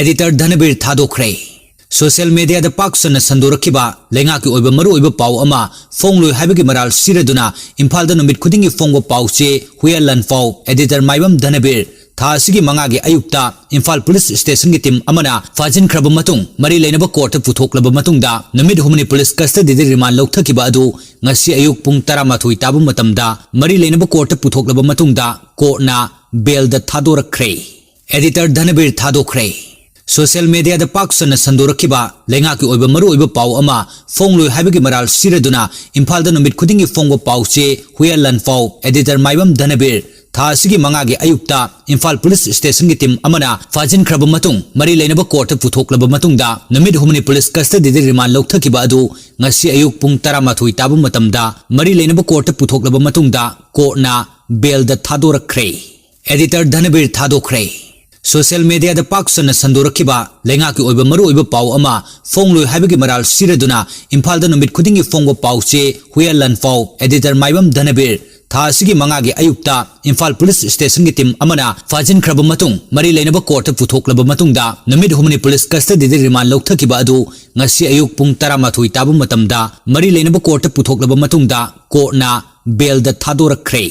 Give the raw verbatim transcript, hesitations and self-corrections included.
Editor ꯙꯅꯕꯤꯔ ꯊꯥꯗꯣꯛꯈ꯭ꯔꯦ꯫ Social ꯃꯤꯗꯤꯌꯥꯗ ꯄꯥꯛ ꯁꯟꯅ ꯁꯟꯗꯣꯔꯛꯈꯤꯕ ꯂꯩꯉꯥꯛꯀꯤ ꯑꯣꯏꯕ ꯃꯔꯨꯑꯣꯏꯕ ꯄꯥꯎ ꯑꯃ ꯐꯣꯡꯂꯣꯏ ꯍꯥꯏꯕꯒꯤ ꯃꯔꯥꯜ ꯁꯤꯔꯗꯨꯅ ꯏꯝꯐꯥꯜꯗ ꯅꯨꯃꯤꯠ ꯈꯨꯗꯤꯡꯒꯤ ꯐꯣꯡꯕ ꯄꯥꯎ ꯆꯦ ꯍꯨꯌꯦꯜ ꯂꯥꯟꯐꯥꯎ ꯑꯦꯗꯤꯇꯔ ꯃꯥꯏꯕꯝ ꯙꯅꯕꯤꯔ ꯊꯥ ꯑꯁꯤꯒꯤ ꯃꯉꯥꯒꯤ ꯑꯌꯨꯛꯇ ꯏꯝꯐꯥꯜ ꯄꯨꯂꯤꯁ ꯁ꯭ꯇꯦꯁꯟꯒꯤ ꯇꯤꯝ ꯑꯃꯅ ꯐꯥꯖꯤꯟꯈ꯭ꯔꯕ ꯃꯇꯨꯡ ꯃꯔꯤ ꯂꯩꯅꯕ ꯀꯣꯔꯠꯇ ꯄꯨꯊꯣꯛꯂꯕ ꯃꯇꯨꯡꯗ ꯅꯨꯃꯤꯠ ꯍꯨꯝꯅꯤ ꯄꯨꯂꯤꯁ ꯀꯁꯇꯗꯤꯗ ꯔꯤꯃꯥꯟ ꯂꯧꯊꯈꯤꯕ ꯑꯗꯨ ꯉꯁꯤ ꯑꯌꯨꯛ ꯄꯨꯡ ꯇꯔꯥꯃꯥꯊꯣꯏ ꯇꯥꯕ ꯃꯇꯝꯗ ꯃꯔꯤ ꯂꯩꯅꯕ ꯀꯣꯔꯠꯇ ꯄꯨꯊꯣꯛꯂꯕ ꯃꯇꯨꯡꯗ ꯀꯣꯔꯠꯅ ꯕꯦꯜꯗ ꯊꯥꯗꯣꯔꯛꯈ꯭ꯔꯦ꯫ ꯑꯦꯗꯤꯇꯔ ꯙꯅꯕꯤꯔ ꯊꯥꯗꯣꯛꯈ꯭ꯔꯦ꯫ ꯁꯣꯁꯤꯌꯦꯜ ꯃꯤꯗꯤꯌꯥꯗ ꯄꯥꯛ ꯁꯟꯅ ꯁꯟꯗꯣꯔꯛꯈꯤꯕ ꯂꯩꯉꯥꯛꯀꯤ ꯑꯣꯏꯕ ꯃꯔꯨꯑꯣꯏꯕ ꯄꯥꯎ ꯑꯃ ꯐꯣꯡꯂꯣꯏ ꯍꯥꯏꯕꯒꯤ ꯃꯔꯥꯜ ꯁꯤꯔꯗꯨꯅ ꯏꯝꯐꯥꯜꯗ ꯅꯨꯃꯤꯠ ꯈꯨꯗꯤꯡꯒꯤ ꯐꯣꯡꯕ ꯄꯥꯎ ꯆꯦ ꯍꯨꯌꯦꯜ ꯂꯥꯟꯐꯥꯎ ꯑꯦꯗꯤꯇꯔ ꯃꯥꯏꯕꯝ ꯙꯅꯕꯤꯔ ꯊꯥ ꯑꯁꯤꯒꯤ ꯃꯉꯥꯒꯤ ꯑꯌꯨꯛꯇ ꯏꯝꯐꯥꯜ ꯄꯨꯂꯤꯁ ꯁ꯭ꯇꯦꯁꯟꯒꯤ ꯇꯤꯝ ꯑꯃꯅ ꯐꯥꯖꯤꯟꯈ꯭ꯔꯕ ꯃꯇꯨꯡ ꯃꯔꯤ ꯂꯩꯅꯕ ꯀꯣꯔꯠꯇ ꯄꯨꯊꯣꯛꯂꯕ ꯃꯇꯨꯡꯗ ꯅꯨꯃꯤꯠ ꯍꯨꯝꯅꯤ ꯄꯨꯂꯤꯁ ꯀꯁꯇꯗꯤꯗ ꯔꯤꯃꯥꯟ ꯂꯧꯊꯈꯤꯕ ꯑꯗꯨ ꯉꯁꯤ ꯑꯌꯨꯛ ꯄꯨꯡ ꯇꯔꯥꯃꯥꯊꯣꯏ ꯇꯥꯕ ꯃꯇꯝꯗ ꯃꯔꯤ ꯂꯩꯅꯕ ꯀꯣꯔꯠꯇ ꯄꯨꯊꯣꯛꯂꯕ ꯃꯇꯨꯡꯗ ꯀꯣꯔꯠꯅ ꯕꯦꯜꯗ ꯊꯥꯗꯣꯔꯛꯈ꯭ꯔꯦ꯫ ꯑꯦꯗꯤꯇꯔ ꯙꯅꯕꯤꯔ ꯊꯥꯗꯣꯛꯈ꯭ꯔꯦ꯫ ꯁꯣꯁꯤꯌꯦꯜ ꯃꯤꯗꯤꯌꯥꯗ ꯄꯥꯛ ꯁꯟꯅ ꯁꯟꯗꯣꯔꯛꯈꯤꯕ ꯂꯩꯉꯥꯛꯀꯤ ꯑꯣꯏꯕ ꯃꯔꯨꯑꯣꯏꯕ ꯄꯥꯎ ꯑꯃ ꯐꯣꯡꯂꯣꯏ ꯍꯥꯏꯕꯒꯤ ꯃꯔꯥꯜ ꯁꯤꯔꯗꯨꯅ ꯏꯝꯐꯥꯜꯗ ꯅꯨꯃꯤꯠ ꯈꯨꯗꯤꯡꯒꯤ ꯐꯣꯡꯕ ꯄꯥꯎ ꯆꯦ ꯍꯨꯌꯦꯜ ꯂꯥꯟꯐꯥꯎ ꯑꯦꯗꯤꯇꯔ ꯃꯥꯏꯕꯝ ꯙꯅꯕꯤꯔ ꯊꯥ ꯑꯁꯤꯒꯤ ꯃꯉꯥꯒꯤ ꯑꯌꯨꯛꯇ ꯏꯝꯐꯥꯜ ꯄꯨꯂꯤꯁ ꯁ꯭ꯇꯦꯁꯟꯒꯤ ꯇꯤꯝ ꯑꯃꯅ ꯐꯥꯖꯤꯟꯈ꯭ꯔꯕ ꯃꯇꯨꯡ ꯃꯔꯤ ꯂꯩꯅꯕ ꯀꯣꯔꯠꯇ ꯄꯨꯊꯣꯛꯂꯕ ꯃꯇꯨꯡꯗ ꯅꯨꯃꯤꯠ ꯍꯨꯝꯅꯤ ꯄꯨꯂꯤꯁ ꯀꯁꯇꯗꯤꯗ ꯔꯤꯃꯥꯟ ꯂꯧꯊꯈꯤꯕ ꯑꯗꯨ ꯉꯁꯤ ꯑꯌꯨꯛ ꯄꯨꯡ ꯇꯔꯥꯃꯥꯊꯣꯏ ꯇꯥꯕ ꯃꯇꯝꯗ ꯃꯔꯤ ꯂꯩꯅꯕ ꯀꯣꯔꯠꯇ ꯄꯨꯊꯣꯛꯂꯕ ꯃꯇꯨꯡꯗ ꯀꯣꯔꯠꯅ ꯕꯦꯜꯗ ꯊꯥꯗꯣꯔꯛꯈ꯭ꯔꯦ꯫